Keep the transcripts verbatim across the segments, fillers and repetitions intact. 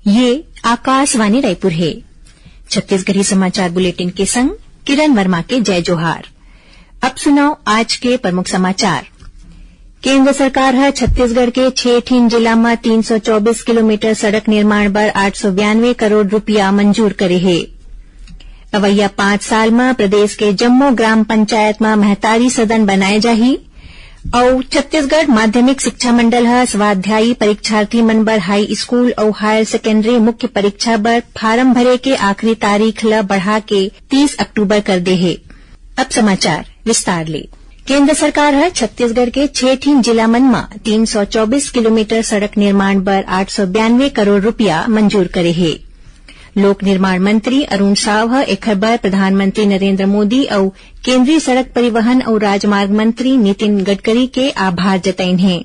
ये आकाशवाणी रायपुर हे। छत्तीसगढ़ी समाचार बुलेटिन के संग किरण वर्मा के जय जोहार। अब सुनव आज के प्रमुख समाचार। केंद्र सरकार ह छत्तीसगढ़ के छह ठिन जिला म तीन सौ चौबीस किलोमीटर सड़क निर्माण बर आठ सौ बयानवे करोड़ रुपया मंजूर करे हे। अवइया पांच साल म प्रदेश के जम्मो ग्राम पंचायत म महतारी सदन बनाए जाही। अउ छत्तीसगढ़ माध्यमिक शिक्षा मंडल ह स्वाध्यायी परीक्षार्थी मन बर हाई स्कूल अउ हायर सेकेंडरी मुख्य परीक्षा बर फार्म भरे के आखिरी तारीख ल बढ़ा के तीस अक्टूबर कर दे हे। अब समाचार विस्तार ले। केंद्र सरकार ह छत्तीसगढ़ के छह ठिन जिला मन म तीन सौ चौबीस किलोमीटर सड़क निर्माण बर आठ सौ बयानवे करोड़ रुपया मंजूर करे हे। लोक निर्माण मंत्री अरुण साव ह एखर बर प्रधानमंत्री नरेंद्र मोदी अउ केंद्रीय सड़क परिवहन अउ राजमार्ग मंत्री नितिन गडकरी के आभार जतइन हे।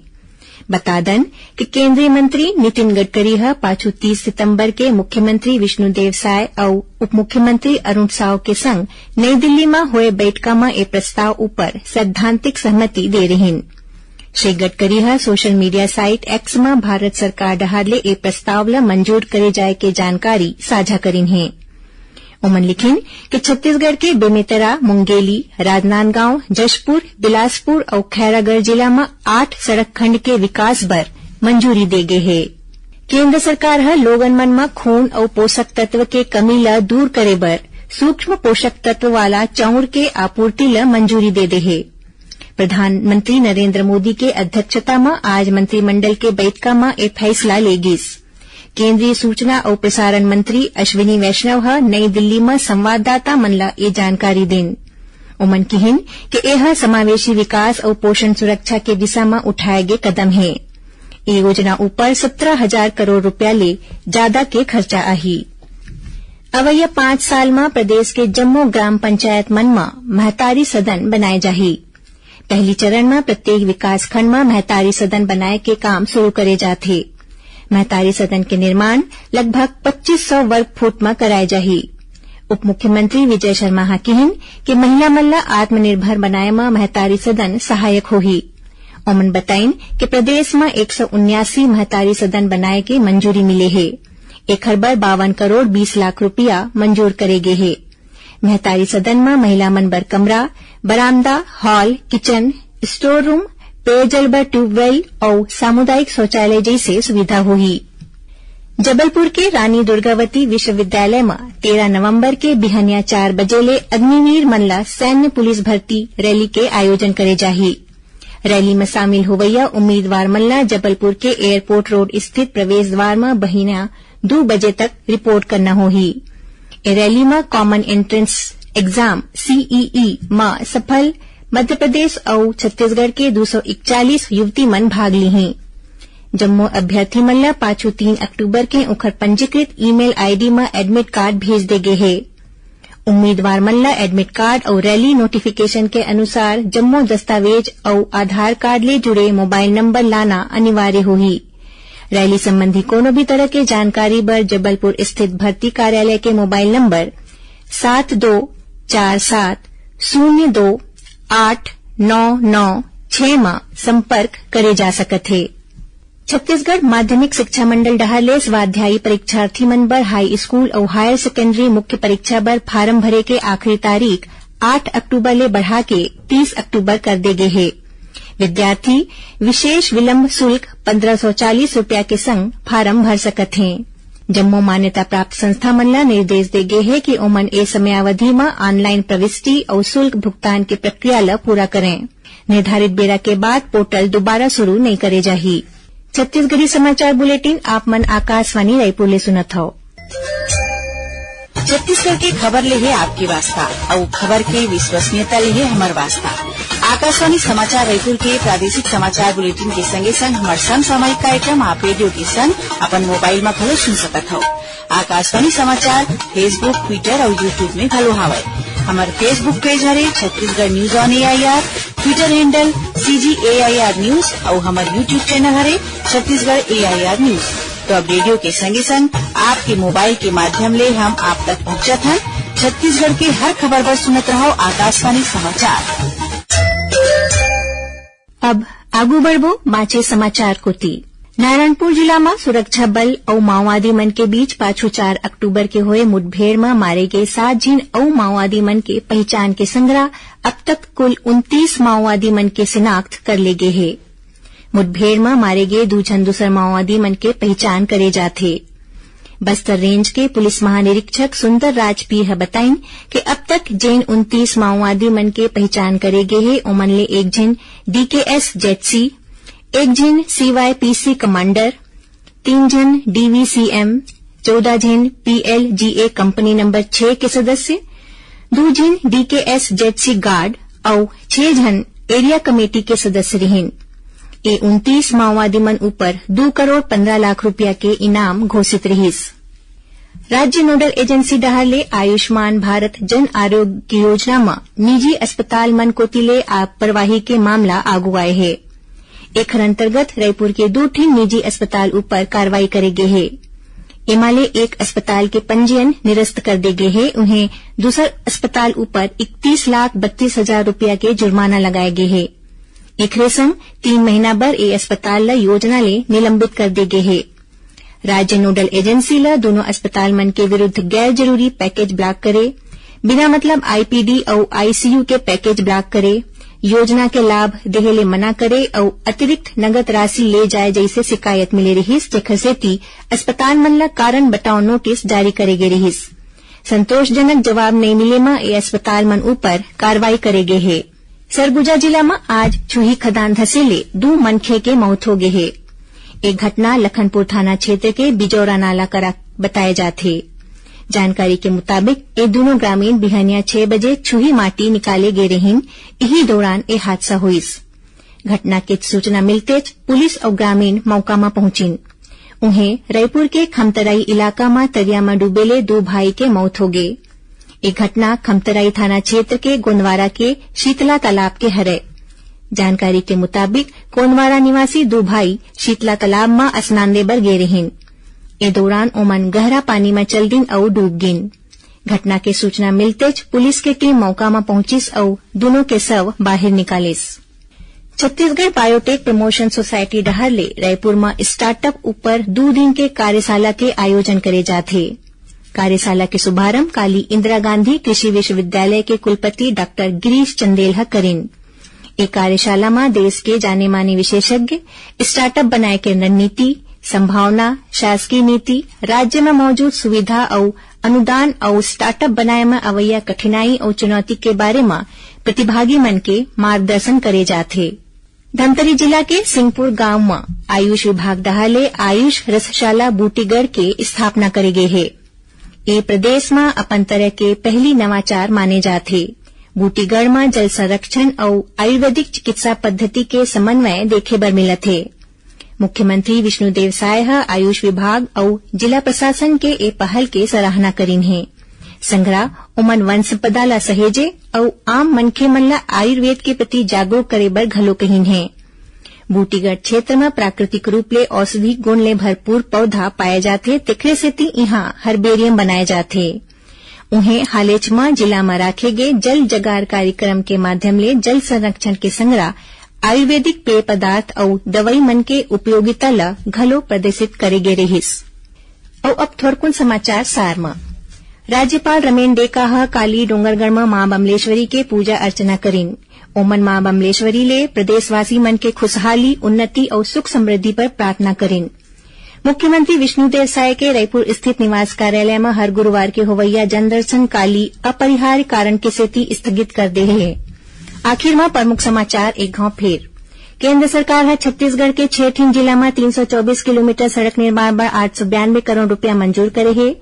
बता दन कि केंद्रीय मंत्री नितिन गडकरी ह पाछू तीस सितंबर के मुख्यमंत्री विष्णुदेव साय अउ उप मुख्यमंत्री अरुण साव के संग नई दिल्ली म होए बइठका म ए प्रस्ताव ऊपर सैद्धांतिक सहमति दे रिहिन। श्री गडकरी ह सोशल मीडिया साइट एक्स म भारत सरकार डहार ले ए प्रस्ताव ल मंजूर करे जाय के जानकारी साझा करिन हे। ओमन लिखिन कि छत्तीसगढ़ के बेमेतरा, मुंगेली, राजनांदगांव, जशपुर, बिलासपुर अउ खैरागढ़ जिला म आठ सड़क खंड के विकास बर मंजूरी दे गे हे। केंद्र सरकार ह लोगन मन म खून अउ पोषक तत्व के कमी ल दूर करे बर सूक्ष्म पोषक तत्व वाला चाउर के आपूर्ति ल मंजूरी दे दे हे। प्रधानमंत्री नरेंद्र मोदी के अध्यक्षता म आज मंत्रिमंडल के बइठका म ए फैसला ले गिस। केंद्रीय सूचना अउ प्रसारण मंत्री अश्विनी वैष्णव ह नई दिल्ली म संवाददाता मन ल ए जानकारी दीन। ओमन किहिन कि एह समावेशी विकास अउ पोषण सुरक्षा के दिशा म उठाए गे कदम हे। ए योजना ऊपर सत्रह हजार करोड़ रुपया ले जादा के खर्चा आही। अवइया पांच साल म प्रदेश के जम्मो ग्राम पंचायत मन म महतारी सदन बनाए जाही। पहली चरण म प्रत्येक विकासखंड म महतारी सदन बनाए के काम शुरू करे जात हे। महतारी सदन के निर्माण लगभग पच्चीस सौ वर्ग फुट म कराए जाही। उप मुख्यमंत्री विजय शर्मा ह किहिन कि महिला मन ल आत्मनिर्भर बनाए म महतारी सदन सहायक होही। ओमन बताइन कि प्रदेश म एक सौ उन्यासी महतारी सदन बनाए के मंजूरी मिले हे। एखर बर बावन करोड़ बीस लाख रुपया मंजूर करे गे हे। महतारी सदन म महिला मन बर कमरा, बरामदा, हॉल, किचन, स्टोर रूम, पेयजल बर ट्यूबवेल अउ सामुदायिक शौचालय जइसे सुविधा होही। जबलपुर के रानी दुर्गावती विश्वविद्यालय म तेरह नवंबर के बिहनिया चार बजे ले अग्निवीर मन ल सैन्य पुलिस भर्ती रैली के आयोजन करे जाही। रैली म शामिल होवइया उम्मीदवार मन ल जबलपुर के एयरपोर्ट रोड स्थित प्रवेश द्वार म बहिना दू बजे तक रिपोर्ट करना होही। ए रैली म कॉमन एंट्रेंस एग्जाम, सीईई, म सफल मध्य प्रदेश अउ छत्तीसगढ़ के दू सौ इकतालीस युवती मन भाग लीहीं। जम्मो अभ्यर्थी मन ल पाछू तीन अक्टूबर के उंखर पंजीकृत ईमेल आईडी म एडमिट कार्ड भेज दे गे हे। उम्मीदवार मन ल एडमिट कार्ड अउ रैली नोटिफिकेशन के अनुसार जम्मो दस्तावेज अउ आधार कार्ड ले जुड़े मोबाइल नंबर लाना अनिवार्य होही। रैली संबंधी कोनो भी तरह के जानकारी बर जबलपुर स्थित भर्ती कार्यालय के मोबाइल नंबर सात दो चार सात शून्य दो आठ नौ नौ छह म संपर्क करे जा सकत हे। छत्तीसगढ़ माध्यमिक शिक्षा मंडल डहार ले स्वाध्यायी परीक्षार्थी मन बर हाई स्कूल अउ हायर सेकेंडरी मुख्य परीक्षा बर फार्म भरे के आखिरी तारीख आठ अक्टूबर ले बढ़ा के तीस अक्टूबर कर दे गे हे। विद्यार्थी विशेष विलंब शुल्क पन्द्रह सौ चालीस रुपया के संग फार्म भर सकत हें। जम्मो मान्यता प्राप्त संस्था मन ल निर्देश दे गे हे कि ओमन ए समयावधि म ऑनलाइन प्रविष्टि अउ शुल्क भुगतान के प्रक्रिया ल पूरा करें। निर्धारित बेरा के बाद पोर्टल दोबारा शुरू नइ करे जाही। छत्तीसगढ़ी समाचार बुलेटिन आप मन आकाशवाणी रायपुर ले सुनत हव। छत्तीसगढ़ के खबर ले हे आपके वास्ता, अउ खबर के विश्वसनीयता ले हे हमर वास्ता। आकाशवाणी समाचार रायपुर के प्रादेशिक समाचार बुलेटिन के संगे संग हमर समसामयिक कार्यक्रम आप रेडियो के संग अपन मोबाइल म घलो सुन सकत हव। आकाशवाणी समाचार Facebook, Twitter अउ YouTube में घलो हावय। हमर Facebook पेज हरे Chhattisgarh news on AIR, Twitter handle CG AIR news अउ हमर YouTube चैनल हरे छत्तीसगढ़ एआईआर न्यूज। तो अब रेडियो के संगे संग आपके मोबाइल के माध्यम ले हम आप तक पहुंचत हन। छत्तीसगढ़ के हर खबर बर सुनत रहव आकाशवाणी समाचार। अब आगू बढ़बो बांचे समाचार कोति। नारायणपुर जिला म सुरक्षा बल अउ माओवादी मन के बीच पाछू चार अक्टूबर के होए मुठभेड़ म मारे गे सात झिन अउ माओवादी मन के पहिचान के संघरा अब तक कुल उनतीस माओवादी मन के शिनाख्त कर ले गे हे। मुठभेड़ म मारे गे दू झन दूसर माओवादी मन के पहिचान करे जात हे। बस्तर रेंज के पुलिस महानिरीक्षक सुंदर राज पी ह बताइन कि अब तक जेन उनतीस माओवादी मन के पहिचान करे गे हे, ओमन ले एक झिन डीकेएस जेडसी, एक झिन सीवाईपीसी कमांडर, तीन झन डीवीसीएम, चौदह झिन पीएलजीए कंपनी नंबर छह के सदस्य, दू झिन डीकेएस जेडसी गार्ड अउ छह झन एरिया कमेटी के सदस्य रिहिन। ए उनतीस माओवादी मन ऊपर दू करोड़ पन्द्रह लाख रुपया के इनाम घोषित रिहिस। राज्य नोडल एजेंसी डहार ले आयुष्मान भारत जन आरोग्य योजना म निजी अस्पताल मन कोति ले लापरवाही के मामला आगू आए हे। एखर अंतर्गत रायपुर के दू ठिन निजी अस्पताल ऊपर कार्रवाई करे गे हे। एमा ले एक अस्पताल के पंजीयन निरस्त कर दे गे हे, उहें दूसर अस्पताल ऊपर इकतीस लाख बत्तीस हजार रुपया के जुर्माना लगाए गे हे। एखरे संग तीन महीना बर ए अस्पताल ल योजना ले निलंबित कर दे गे हे। राज्य नोडल एजेंसी ल दूनों अस्पताल मन के विरुद्ध गैर जरूरी पैकेज ब्लॉक करे, बिना मतलब आईपीडी अउ आईसीयू के पैकेज ब्लॉक करे, योजना के लाभ देहे ले मना करे अउ अतिरिक्त नगद राशि ले जाए जइसे शिकायत मिले रिहिस, जेखर सेती अस्पताल मन ल कारण बताओ नोटिस जारी करे गे रिहिस। संतोषजनक जवाब नइ मिले म ए अस्पताल मन ऊपर कार्रवाई करे गे हे। सरगुजा जिला म आज छुही खदान धसे ले दू मनखे के मौत हो गे हे। ए घटना लखनपुर थाना क्षेत्र के बिजौरा नाला करा बताए जात हे। जानकारी के मुताबिक, ए दूनों ग्रामीण बिहनिया छह बजे छुही माटी निकाले गे रहिन, इही दौरान ए हादसा होइस। घटना के सूचना मिलतेच पुलिस अउ ग्रामीण मौका म पहुंचिन। उहें, रायपुर के खमतराई इलाका म तरिया म डूबे ले दू भाई के मौत हो गे। ए घटना खमतराई थाना क्षेत्र के गोंदवारा के शीतला तालाब के हरय। जानकारी के मुताबिक, गोंदवारा निवासी दू भाई शीतला तालाब म स्नान दे बर गे रिहिन। ए दौरान ओमन गहरा पानी म चल दिन अउ डूब गिन। घटना के सूचना मिलतेच पुलिस के टीम मौका म पहुंचिस अउ दूनों के शव बाहिर निकालिस। छत्तीसगढ़ बायोटेक प्रमोशन सोसाइटी डहार ले रायपुर म स्टार्टअप ऊपर दू दिन के कार्यशाला के आयोजन करे जात हे। कार्यशाला के शुभारंभ काली इंदिरा गांधी कृषि विश्वविद्यालय के कुलपति डॉक्टर गिरीश चंदेल ह करिन। ए कार्यशाला म देश के जाने माने विशेषज्ञ स्टार्टअप बनाए के रणनीति, संभावना, शासकीय नीति, राज्य म मौजूद सुविधा अउ अनुदान अउ स्टार्टअप बनाए म अवइया कठिनाई अउ चुनौती के बारे म प्रतिभागी मन के मार्गदर्शन करे जात हे। धमतरी जिला के सिंगपुर गांव म आयुष विभाग डहार ले आयुष रसशाला बूटीगढ़ के स्थापना करे गे हे। ए प्रदेश म अपन तरह के पहली नवाचार माने जात हे। बूटीगढ़ म जल संरक्षण अउ आयुर्वेदिक चिकित्सा पद्धति के समन्वय देखे बर मिलत हे। मुख्यमंत्री विष्णुदेव साय ह आयुष विभाग अउ जिला प्रशासन के ए पहल के सराहना करिन हे। संघरा ओमन वन संपदा ल सहेजे अउ आम मनखे मन ल आयुर्वेद के प्रति जागरूक करे बर घलो कहिन हे। बूटीगढ़ क्षेत्र म प्राकृतिक रूप ले औषधि गुण ले भरपूर पौधा पाए जाथे, तेखरे सेती इहां हर्बेरियम बनाए जाथे। उहें, हालेच म जिला म राखे गे जल जगार कार्यक्रम के माध्यम ले जल संरक्षण के संघरा आयुर्वेदिक पेय पदार्थ अउ दवई मन के उपयोगिता ल घलो प्रदर्शित करे गे रिहिस। अउ अब थोरकुन समाचार सार म। राज्यपाल रमेन डेका ह काली डोंगरगढ़ म मां बमलेश्वरी के पूजा अर्चना करिन। ओमन मां बमलेश्वरी ले प्रदेशवासी मन के खुशहाली, उन्नति अउ सुख समृद्धि बर प्रार्थना करिन। मुख्यमंत्री विष्णुदेव साय के रायपुर स्थित निवास कार्यालय म हर गुरुवार के होवइया जनदर्शन काली अपरिहार्य कारण के सेती स्थगित कर दे हे। आखिर म प्रमुख समाचार एक घांव फेर। केंद्र सरकार ह छत्तीसगढ़ के छह ठिन जिला म तीन सौ चौबीस किलोमीटर सड़क निर्माण बर आठ सौ बयानबे करोड़ रुपया मंजूर करे हे।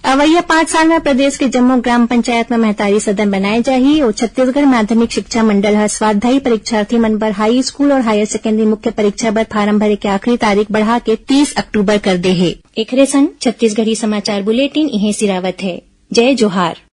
अवइया पांच साल म प्रदेश के जम्मो ग्राम पंचायत म महतारी सदन बनाए जाही अउ छत्तीसगढ़ माध्यमिक शिक्षा मंडल ह स्वाध्यायी परीक्षार्थी मन बर हाई स्कूल अउ हायर सेकेंडरी मुख्य परीक्षा बर फार्म भरे के आखिरी तारीख बढ़ा के तीस अक्टूबर कर दे हे। एखरे संग छत्तीसगढ़ी समाचार बुलेटिन इहें सिरावत हे। जय जोहार।